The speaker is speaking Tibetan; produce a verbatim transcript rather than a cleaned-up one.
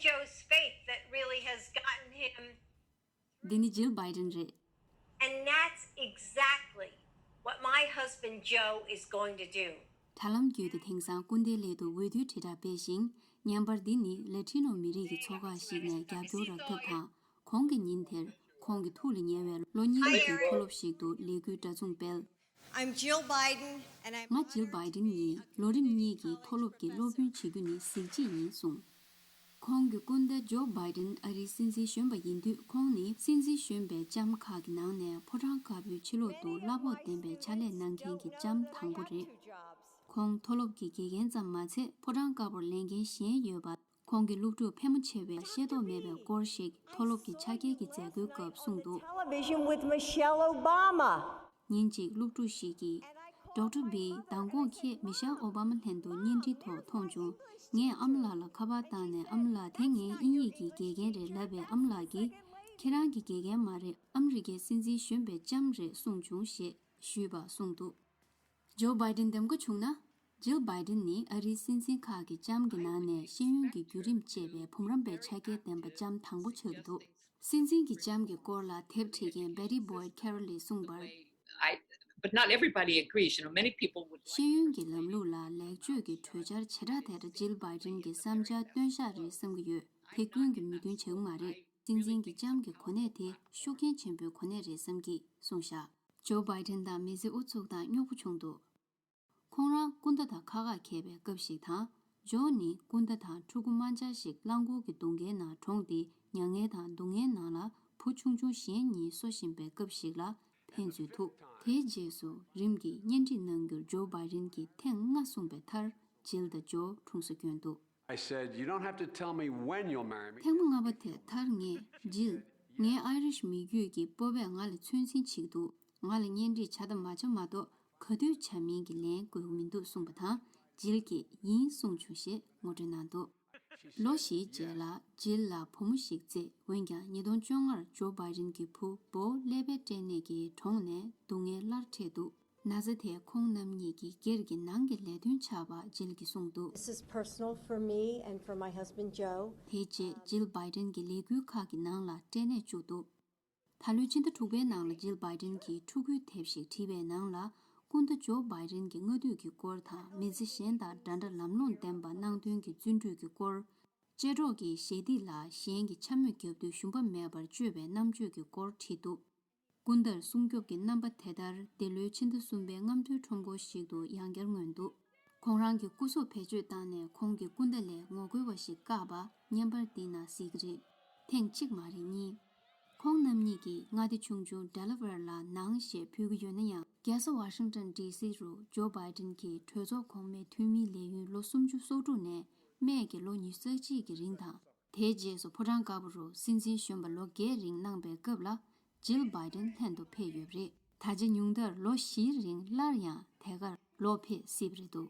Joe's faith that really has gotten him. འདི་ནི་ཇིལ་བྷའི་ཌེན་རེད། And that's exactly what my husband Joe is going to do. དྲ་ལམ་བརྒྱུད་དེ་དེང་སང་སྐུ་ཟླའི་སླད་དུ་འོས་བསྡུའི་དྲིལ་བསྒྲགས་སྤེལ་ཞིང་། བརྙན་པར་འདི་ནི་ལ་ཊི་ནོ་མི་རིགས་ཀྱི་ཚོགས་ཁག་ཞིག་ནས་རྒྱབ་སྐྱོར་རག་ཐབས་དང་། གོང་གི་ཉིན་དེར་ཁོང་གི་ཐུགས་ལ་ཉེ་བའི་ལོ་གཉིས་ཀྱི་མཐོ་སློབ་ཞིག་ཏུ་ལས་འགུལ་འདྲ་མཚུངས་སྤེལ། I'm Jill Biden, and I'm ང་ཇིལ་བྷའི་ཌེན་ཡིན། ལོ་རིམ་གཉིས་ཀྱི་མཐོ་སློབ་ཀྱི་སློབ་དཔོན་བྱེད་རྒྱུ་ནི་གཟི་བརྗིད་ཡིན་གསུངས། ཁོང་གི་སྐུ་ཟླ་ཇོ་བྷའི་ཌེན་ཨ་རིའི་སྲིད་འཛིན་གཞོན་པ་ཡིན་དུས། ཁོང་ནི་སྲིད་འཛིན་གཞོན་པའི་ལྕམ་ཁག་གི་ནང་ནས་ཕོ་བྲང་དཀར་པོའི་ཕྱི་ལོགས་ཏུ་གླ་ཕོགས་ལྡན་པའི་ཕྱག་ལས་གནང་མཁན་གྱི་ལྕམ་དང་པོ་རེད། ཁོང་མཐོ་སློབ་ཀྱི་དགེ་རྒན་ཙམ་མ་ཚད། ཕོ་བྲང་དཀར་པོར་ལས་འགན་གཞན་ཡོད་པ། ཁོང་གི་སློབ་ཕྲུག་ཕལ་མོ་ཆེ་བས་ཤེས་རྟོགས་མེད་པའི་སྐོར་ཞིག་མཐོ་སློབ་ཀྱི་ཕྱག་འཁྱེར་གྱི་མཛད་སྒོའི་སྐབས་གསུངས་འདུག Television with Michelle Obama. ཉིན་གཅིག་སློབ་ཕྲུག་ཞིག་གིས། ཌོག་ཊར་བྷི། མདང་དགོང་ཁྱེད་མི་ཤེལ་ཨོ་བྷ་མ་ལྷན་དུ་བརྙན་འཕྲིན་ཐོག་མཐོང་བྱུང་། ངས་ཨ་མ་ལགས་ལ་ཁ་པར་བཏང་ནས། ཨ་མ་ལགས་དེ་ངའི་དབྱིན་ཡིག་གི་དགེ་རྒན་རེད་ལབ་པས། ཨ་མ་ལགས་ཀྱིས། ཁྱེད་རང་གི་དགེ་རྒན་མ་རེད། ཨ་མི་རི་ཀའི་སྲིད་འཛིན་གཞོན་པའི་ལྕམ་རེད་གསུངས་བྱུང་ཞེས་ཞུས་པ་གསུངས་འདུག་ཇོ་བྷའི་ཌེན་འདེམས་བསྐོ་བྱུང་ན། ཇིལ་བྷའི་ཌེན་ནི་ཨ་རིའི་སྲིད་འཛིན་ཁག་གི་ལྕམ་གྱི་ནང་ནས་ཤེས་ཡོན་གྱི་བརྒྱུད་རིམ་བཅད་པའི་འབུམ་རམས་པའི་ཕྱག་འཁྱེར་ལྡན་པ་ལྕམ་དང་པོ་ཆགས་ཀྱི་འདུག་སྲིད་འཛིན་གྱི་ལྕམ་གྱི་སྐོར་ལ་དེབ་ཁྲིད་མཁན་Betty Boyd Carroll ལས་གསུངས་པར། I, but not everybody agrees. You know, many people would like. ཤེས་ཡོན་གྱི་ལམ་ལུགས་ལ་ལེགས་བཅོས་ཀྱི་གྲོས་འཆར་བྱེ་བྲག་དེར་ཇིལ་བྷའི་ཌེན་གྱི་བསམ་འཆར་བཏོན་བཞག་རེད་བསམ་གྱི་ཡོད། དེ་ཀུན་གྱི་མོས་མཐུན་བྱེད་ཀྱི་མ་རེད། སྲིད་འཛིན་གྱི་ལྕམ་གྱི་གོ་གནས་དེ་ཤུགས་རྐྱེན་ཆེན་པོའི་གོ་གནས་རེད་བསམ་གྱིས་གསུངས་བཞག་ཇོ་བྷའི་ཌེན་དང་མི་ཚེ་ཨུ་ཚུགས་དང་རྙོག་པོ་བྱུང་འདུག་ཁོང་རང་སྐུ་ཟླ་དང་ཁ་ཁ་འཁེལ་བའི་སྐབས་ཤིག་དང་། ཇོ་ནི་སྐུ་ཟླ་དང་ཕྲུ་གུ་དམར་འབྱར་ཞིག་རླངས་འཁོར་གྱི་སྡུག་བསྔལ་ནང་གྲོངས་ཏེ། མྱ་ངན་དང་སྡུག་བསྔལ་ནང་ལ་བུ་ཆུང་ཆུང་གཞན་གཉིས་གསོ་བཞིན་པའི་སྐབས་ཤིག་ལ་ཕན་ཚུན་ཐུག་དེའི་རྗེས་སུ་རིམ་གྱིས་གཉེན་སྒྲིག་གནང་རྒྱུར་ཇོ་བྷའི་ཌེན་གྱིས་ཐེངས་ལྔ་གསུངས་པའི་མཐར། ཇིལ་དང་ཇོ་གྲོངས་སུ་བསྐྱོན་འདུག I said, "You don't have to tell me when you'll marry me." ཐེངས་མ་ལྔ་པ་དེ་མཐར་ངས། ཇིལ། ངའི་ཨའི་རིཤ་མི་རྒྱུད་ཀྱི་སྤོབས་པས་ང་ལ་ཚོད་འཛིན་བྱེད་ཀྱི་འདུག་ང་ལ་གཉེན་སྒྲིག་བྱ་དང་མ་བྱ་མ་གཏོགས། ག་དུས་བྱ་མིན་གྱི་ལན་དགོས་ཀྱི་མི་འདུག་གསུངས་པ་དང་། ཇིལ་གྱིས་ཡིན་གསུངས་བྱུང་ཞེས་ངོ་སྤྲོད་གནང་འདུག་ལོ་བཞིའི་རྗེས་ལ་ཇིལ་ལ་བུ་མོ་ཞིག་བཙས། འོན་ཀྱང་ཉིས་སྟོང་བཅོ་ལྔར་ཇོ་བྷའི་ཌེན་གྱི་བུ་བོ་ཀླད་པའི་སྐྲན་ནད་ཀྱིས་གྲོངས་ནས་སྡུག་བསྔལ་སླར་འཕྲད་འདུག་ན་ཚ་དེས་ཁོང་རྣམ་གཉིས་ཀྱི་སྒེར་གྱི་ནང་གི་ལས་དོན་ཆགས་པ་ཇིལ་གྱིས་གསུངས་འདུག This is personal for me and for my husband Joe. དེའི་རྗེས་ཇིལ་བྷའི་ཌེན་གྱི་ལས་འགུལ་ཁག་གི་ནང་ལ་སྐྲན་ནད་བཅུག་འདུག་ད་ལོའི་ཕྱི་ཟླ་དྲུག་པའི་ནང་ལ་ཇིལ་བྷའི་ཌེན་གྱིས་ཕྲུ་གུའི་དེབ་ཞིག་བྲིས་པའི་ནང་ལ། སྐུ་ཟླ་ཇོ་བྷའི་ཌེན་གྱི་སྔ་དུས་ཀྱི་སྐོར་དང་། མི་ཚེ་གཞན་དང་འདྲ་འདྲ་ལམ་ལྷོང་ལྡན་པ་གནང་དོན་གྱི་བརྩོན་འགྲུས་ཀྱི་སྐོར། ཅལ་སྒྲོག་གི་ཞལ་འདེབས་ལ་གཞན་གྱིས་འཕྱ་སྨོད་བརྒྱབ་དུས་ཞུམ་པ་མེད་པར་བཅོས་པའི་རྣམ་དཔྱོད་ཀྱི་སྐོར་བྲིས་འདུག་སྐུ་ཟླར་སྲུང་སྐྱོབ་ཀྱི་རྣམ་པ་དེ་ལྟར་འདི་ལོའི་ཕྱི་ཟླ་གསུམ་པའི་རྔམ་སྟོན་ཁྲོམ་སྐོར་ཞིག་ཏུ་ཡང་བསྐྱར་མངོན་འདུག་ཁོང་རང་གི་སྐུ་སྲོག་བེད་སྤྱོད་བཏང་ནས་ཁོང་གི་སྐུ་ཟླ་ལས་ངོ་རྒོལ་བ་ཞིག་བཀག་པ་བརྙན་པར་འདི་ན་གཟིགས་ཀྱི་རེད། ཐེངས་གཅིག་མ་རེད་གཉིས། ཁོང་རྣམ་གཉིས་ཀྱིས་མངའ་སྡེ་ཆུང་ཆུང་Delaware ལ་ནང་ཞེས་འབོད་ཀྱི་ཡོད་ན་ཡང་། རྒྱལ་ས་ཝ་ཤིང་ཊོན་ཌི་སི་རུ་ཇོ་བྷའི་ཌེན་གྱིས་གྲོས་ཚོགས་གོང་མའི་འཐུས་མིའི་ལས་ཡུན་ལོ་སུམ་ཅུ་སོ་དྲུག་ནས་སྨད་ཀྱི་ལོ་ཉི་ཤུ་རྩ་གཅིག་གི་རིང་དང་། དེའི་རྗེས་སུ་ཕོ་བྲང་དཀར་པོ་རུ་སྲིད་འཛིན་གཞོན་པ་ལོ་བརྒྱད་རིང་གནང་པའི་སྐབས་ལ། ཇིལ་བྷའི་ཌེན་ལྷན་དུ་ཕེབས་ཡོད་པ་རེད། ད་ཆ་ཉུང་མཐར་ལོ་བཞིའི་རིང་སླར་ཡང་དེ་གར་ལོག་ཕེབས་སྲིད་པ་རེད་འདུག